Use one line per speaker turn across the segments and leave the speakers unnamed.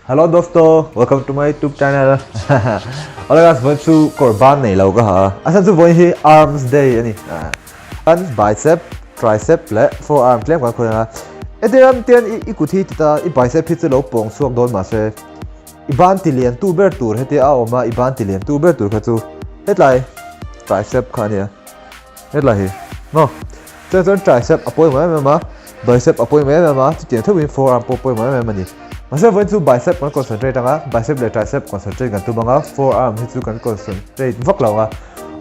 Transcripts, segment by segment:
Hello dosto, welcome to my YouTube channel. Hola guys, vawiin chu kawr ban nei lo ka ha a. A chhan chu vawiin hi arms day a ni. Kan bicep, tricep leh forearm tlem kan khawi ang a. Hetiang tian i kut hi ti ta i bicep hi chu lo pawng chhuak dawn mahse i ban ti lian tu ber tur hetia a awm a, i ban ti lian tu ber tur kha chu hetlai tricep kha a nia. Hetlai hi maw chuan chuan tricep a pawimawh em em a, bicep a pawimawh em em a, chutiang theuhin forearm pawh a pawimawh em em a ni. Mahse vawiin chu bicep kan concentrate ang a, bicep leh tricep concentrate kan tum ang a, forearm hi chu kan concentrate vak lo ang a.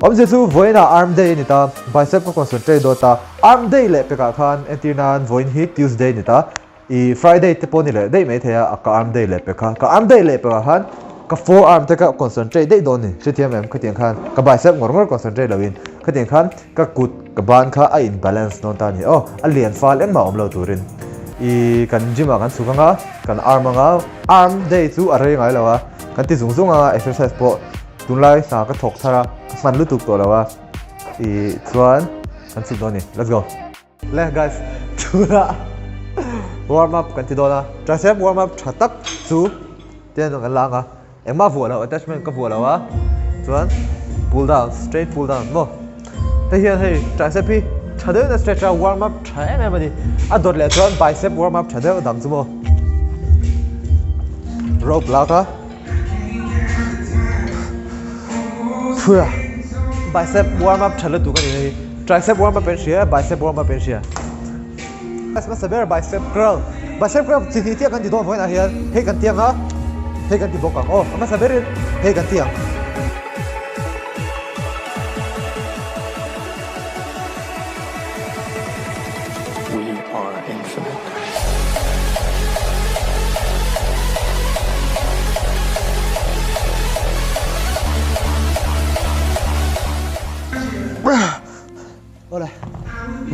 Awmzia chu vawiinah arm day a ni ta, bicep ka concentrate dawt a, arm day leh pekah khan entir nan vawiin hi Tuesday a ni ta, I Friday te pawh ni leh daih maithei a, ka arm day leh pek kha. Ka arm day leh pekah khan ka forearm te ka concentrate daih dawn ni. Hrethiam em? Khatiang khan ka bicep ngawr ngawr concentrate loin khatiang khan ka kut ka ban kha a in balance dawn ta a ni. Aw, a lian fal engmah awm lo turin i kan gym ah kan chhuk anga, kan arm anga, arm day chu a rei ngai lo a, kan ti zung zung anga exercise pawh tunlai hna ka thawk thar a, ka hman lutuk tawh lo a, i chuan kan chhuk dawn a ni. Let's go. Le guys, tunah warm up kan ti dawn a, tricep warm up tha tak chu tian kan la ang a, engmah vuah loh attachment ka vuah lo a, chuan pull down straight pull down maw, hei hian hei tricep hi tha deuhin a stretch a warm up tha em em a ni, a dawt leh chuan bicep warm up tha deuh dang chu maw, rope lak a, Phuia bicep warm up tha lutuk a ni hei. Tricep warm up in hria bicep warm up in hria. Hmasa ber bicep curl. Bicep curl chi hnih chiah kan ti dawn vawiinah hian hei kan ti ang a, hei kan ti bawk ang aw. A hmasa berin hei kan ti ang.
We are infinite.
Awle,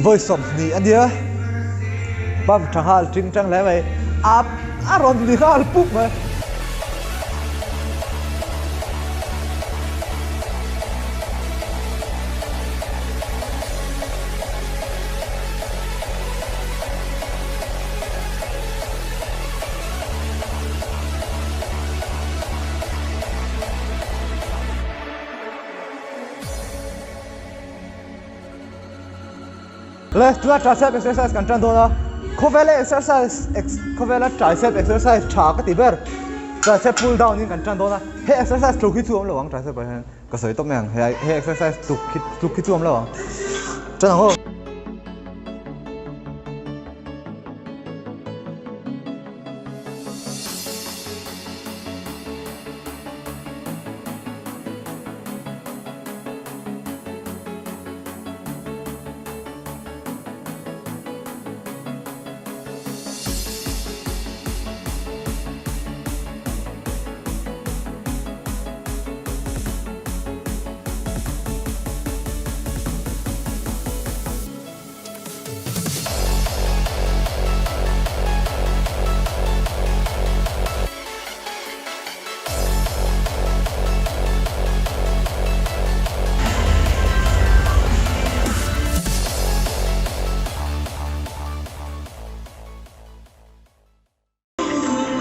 vawi 20 a nia, pump tha nghal ting tang hle mai, a a rawn ni nghal pup mai. Le, tuna tricep exercise kan tan dawn a, khawvela exercise khawvela tricep exercise tha ka ti ber, tricep pull down in kan tan dawn a, he exercise tluk hi chu awm lo ang tricep ah hian ka sawi tawp mai ang, he exercise tluk hi tluk hi chu awm lo ang, tan ang aw.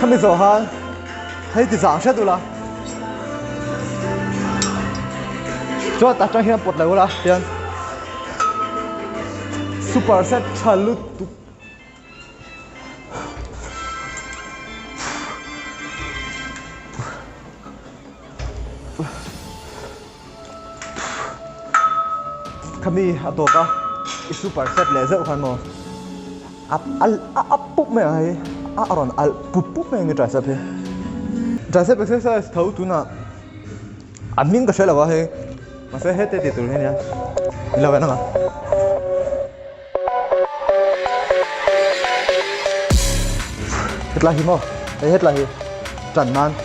Khami zawh khan hei ti zang hret ula chuan tah tang hian pawt lo ula tian super set tha lutuk. Khami a tawp a, i super set leh zeuh khan maw a a a pup mai ang hei a rawn alh pup pup mai ang i tricep hi. Tricep exercise tho tunah a hming ka hre lo a hei mahse hete tih tur hi ania i lo en ang a. Hetlai hi maw? Hei hetlai hi tan nan.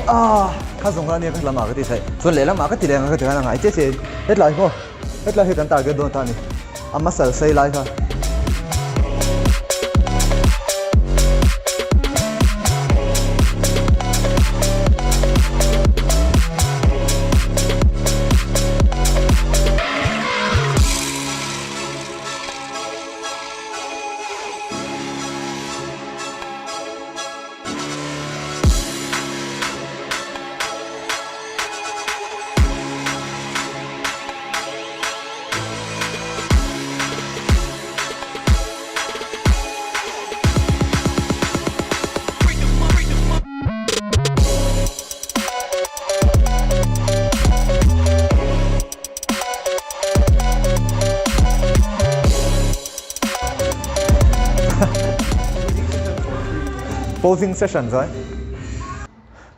Ah, kha zawng kha ania ka lamah ka ti theih. Chuan lehlamah ka ti leh ang ka ti khan a ngai chiah chiah in hetlai hi maw hetlai hi kan target dawn ta a ni. A muscle sei lai kha. Posing session zai.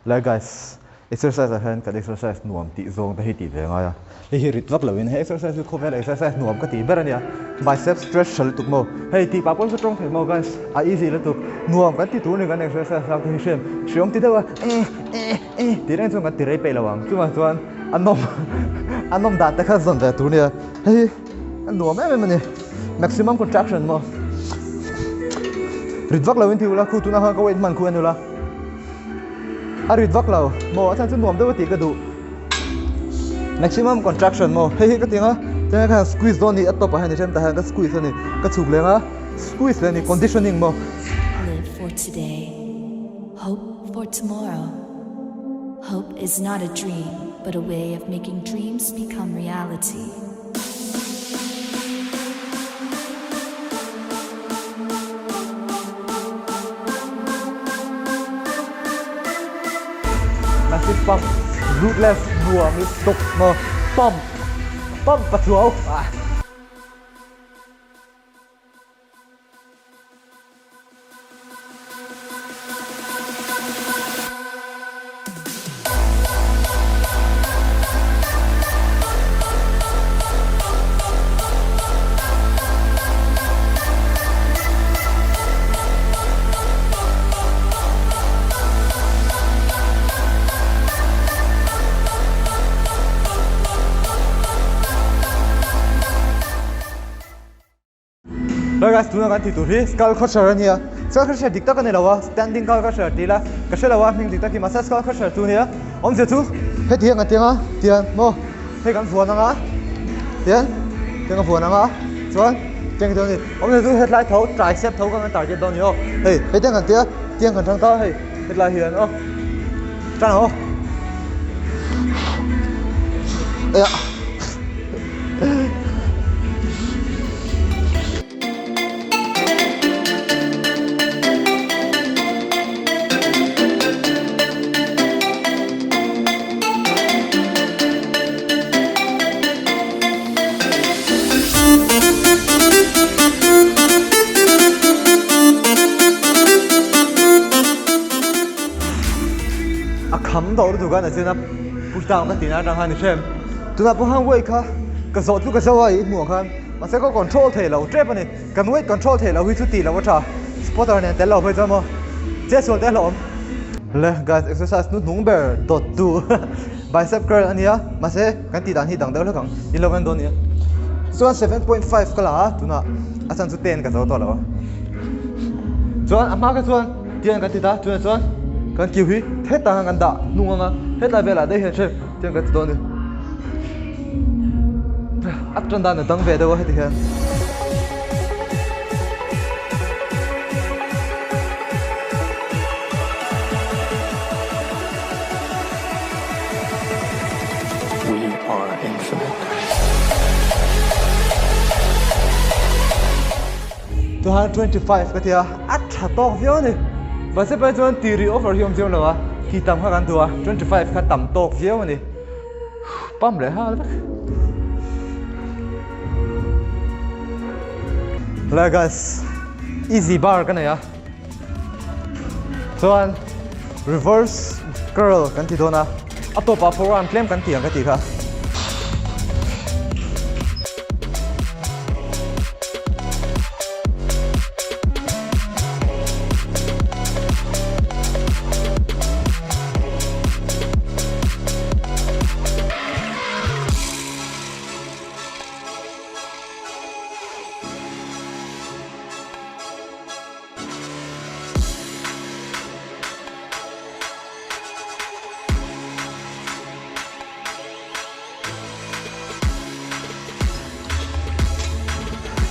Le guys, Exercise ah hian kan exercise nuam tih zawng te hi tih ve ngai a, hei hi rit vak loin he exercise hi khawvel exercise nuam ka tih ber a nia, biceps stretch tha lutuk maw, hei tih pah pawn ka tawng thei maw guys, a easy lutuk, nuam kan ti tur ni kan exercise lak te hi hriam hriam ti deuh a eh eh eh tih reng chuan kan ti rei peih lo ang, chuvang chuan a nawm a nawm dan te kha zawn ve tur nia, hei hi a nuam em em a ni, maximum contraction maw, rit vak loin ti ula khu tunah khan ka weight hman khu en ula. A rit vak lo maw a chhan chu nuam deuh a tih ka duh maximum contraction maw hei hi ka ti ang a chuan khan squeeze dawn a ni a top ah hian i hrem tah hian ka squeeze a ni ka chhuk leng a squeeze leh a ni conditioning maw.
Live for today, hope for tomorrow. Hope is not a dream but a way of making dreams become reality.
Massive pump ruthless nuam lutuk maw pump pump pathuau ah. Hello guys, tuna kan tih tur hi skull crusher a nia. Skull crusher dik tak a ni lo a, standing skull crusher ti ila ka hre lo a hming dik tak hi mahse skull crusher chu nia. Awmzia chu heti hian kan tiang a, tian maw hei kan vuan ang a, tian tiang ka vuan ang a, chuan tiang dawn a ni. Awmzia chu hetlai tho tricep tho kha kan target dawn a ni aw. Hei hetiang kan tia tiang kan tang ta hei hetlai hian aw tan ang aw. Eiah. A kham dawh lutuk a nachin a push down ka tihna atang khan i hrem. Tunah pawh khan weight kha ka zawh chu ka zo a i hmuh ang khan mahse ka control thei lo tep a ni. Kan weight control thei lo hi chu tih loh a tha. Spotter nen tel lo phei chuan maw che sual te hlawm. Le guys exercise nu hnung ber dawt tu bicep curl a nia mahse kan tih dan hi dang deuh hlek ang i lo en dawn nia. Chuan 7.5 ka la a tunah a chhan chu 10 ka zo tawh lo a. Chuan a hma kha chuan tiang kan ti ta tunah chuan kan kiu hi hetah khan kan dah hnung ang a hetlai velah daih hian hre Tiang kan ti dawn a ni. A tan dan a dang ve deuh a heti hian.
We are infinite.
225 ka ti a, a tha tawk viau a ni. Mahse pawh chuan tih rih over hi awm chiang lo a, tih tam kha kan duh a, 25 kha tam tawk viau a ni. Pump leh nghal vek. Hello guys, easy bar ka nei a. Chuan reverse curl kan ti dawn a, a tawpah forearm tlem kan ti ang ka tih kha.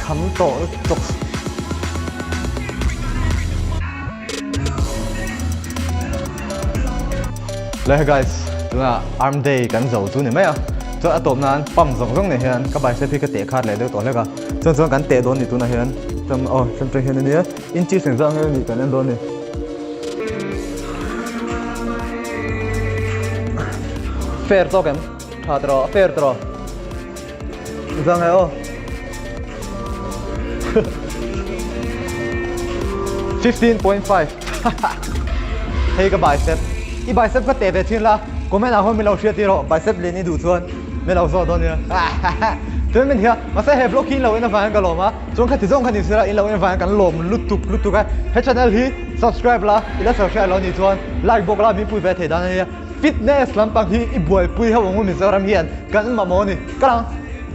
kham tawh lutuk. Le guys, tuna arm day kan zo chu ni mai a. Chuan a tawp nan pump zawng zawng nei hian ka bicep hi ka teh khat leh deuh tawh hlek a. Chuan chuan kan teh dawn ni tunah hian chuan aw chuan tang hian ania inches engzah nge anih kan en dawn ni. Fair tawk em? Tha tawh a fair tawh. Engzah nge aw? 15.5 Hei ka bicep. I bicep ka teh ve thin la, comment ah khawn min lo hriat tir rawh, bicep lian i duh chuan min lo zawt dawn nia. Chuan min hia, mahse he vlog hi in lo en avangin ka lawm a, chuan khati zawng kha ni sela in lo en avangin kan lawm lutuk lutuk a, he channel hi subscribe la, i la subscribe lo nih chuan like bawk la min pui ve thei dan ania. Fitness lampang hi i buaipui ho ang u Mizoram hian kan mamawh a ni. Ka lang.